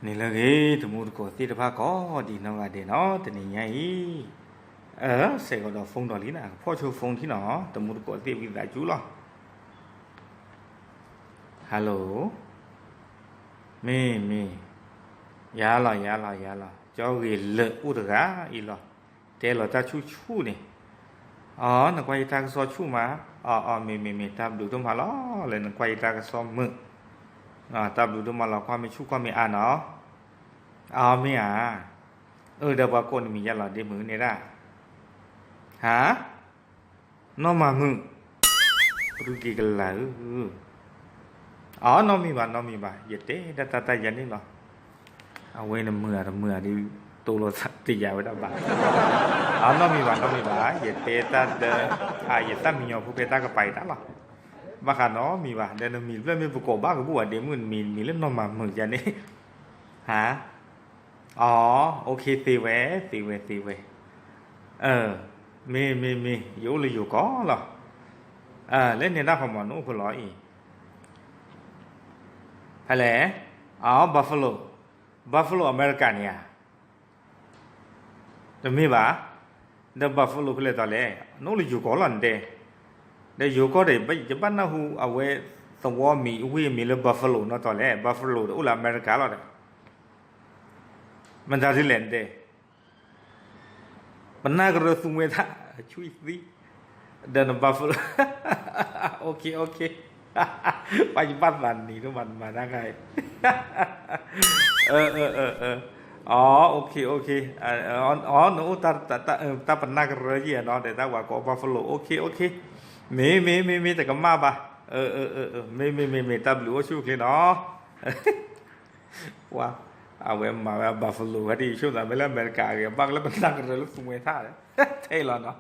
န့ၣ်လၢအဂ့ၤ တမူတကိးသ့ၣ်တဖၣ်ကိးဒံးနီၢ်ဂၤဒဲးနီၤ တနံၤညါအံၤ, အဲ စဲးကီးဒီး phone ဒီးလံနၤ ဖီၣ်ဆိ phone ထံၣ်နီၤ တမူတကိးသ့ၣ်ဝံသးစူၤလီၤ. Hello, မ့ၢ်မ့ၢ်, ယၤလီၤ ယၤလီၤ ယၤလီၤ ကၠီဂ့ၤလၢာ်အိၣ်တဂၤအံၤလီၤ. တဲလီၤတၢ်ဆူၣ်ဆူၣ်န့ၣ်, အ နကွၢ်ယတၢ်ကစီၣ်ဆူၣ်မး, အ အ မ့ၢ်မ့ၢ်မ့ၢ် တၢ်ဘျုးဒိၣ်မးလီၤ လၢနကွၢ်ယတၢ်ကစီၣ်မုာ်, တၢ်ဘျုးဒိၣ်မးလီၤ ကွၢ်မ့ၢ်ဆူၣ်ကွၢ်မ့ၢ်အါနီၤ, အ မ့ၢ်ဧါ, အၢ ဒီးပှၤကိးနမံၤယၤလီၤ ဒ့မုၣ်န့ၣ်ဒၣ်, ဟါ နီၢ်မၤမုာ်, ပဒုးက့ၤကလၤဧၢ, အ နီတမံၤဘၣ် နီတမံၤဘၣ် ယတဲဒၣ်တၢ်တၢ်ယၤန့ၣ်လီၤ. အဝဲန့ၣ်မုာ်ဧါတမုာ်ဧါဒ် တိလိာ်သးတယာ်ဝဲဒၣ်ဘၣ်, အ နီတမံၤဘၣ် နီတမံၤဘၣ် ယတဲတၢ်ဒီး ယသၣ်မံညီၤဖိဖဲတၢ်ကပၤယတၢ်လီၤ. ဘၣ်ဃးနီတမံၤဘၣ် ဒီးနမံၤတဖျၢၣ်မ့ၢ်ပကိးဘၣ်ကဘူၣ်ဘၣ် ဒ့မုၣ်နမံၤ နမံၤလၢနီၢ်မၤမုာ်ယၤန့ၣ်, ဟါ အ OK သ့ဝဲ သ့ဝဲ သ့ဝဲ, မ့ၢ် မ့ၢ် မ့ၢ် ယအိၣ်လၢယိၤကီၢ်လီၤ. လၢန့ၣ်ဒၣ်ဖီမီၤ နအိၣ်ဖဲလဲၣ်အံၤ, ဖဲလဲၣ်, အ Buffalo, Buffalo အမဲရကၤန့ၣ်ဧါ, တမ့ၢ်ဘၣ်, ဒီး Buffalo ဖဲလဲၣ်တီၤလဲၣ် နအိၣ်လၢယိၤကီၢ်လီၤနတဲ, ဒီးယိၤကီၢ်ဒီး ယဘၣ်နၢ်ဟူအဝဲ သဝီမံၤ အဝ့ၢ်မံၤလၢ Buffalo နီၢ်တီၤလဲၣ် Buffalo ဒီးအိၣ်လၢအမဲရကၤလီၤဒီး မတၤဒ်လဲၣ်နတဲ, ပနၢ်ကရၢသူမှဲတၢ် အဆူၣ်သံ, ဒီးန Buffalo, OK OK, ပှၤယဘၣ်သးနံၤဒိၣ်မးနမၤတၢ်ခါအံၤ, အ OK OK, အ နအိၣ် တၢ်ပနၢ်ကရၢယံၤနီၤ ဒီးတၢ်ဝၤကိး Buffalo, OK OK, မ့ၢ် မ့ၢ် မ့ၢ် မ့ၢ် တကမၣ်ဘၣ်, မ့ၢ် မ့ၢ် မ့ၢ် မ့ၢ် တၢ်ဘျုးအိၣ်ဆူၣ်အိၣ်ချ့နီၤ ပှၤ, အဝဲမၤဝဲ Buffalo ဝဲဒ်ယဆိကမိၣ်သးမ့ၢ်လၢအမဲရကၤအဂ့ၤ ဘၣ်ကလၢပနၢ်ကရၢလၢသူမှဲတၢ်, ထဲအံၤလီၤနီၤ,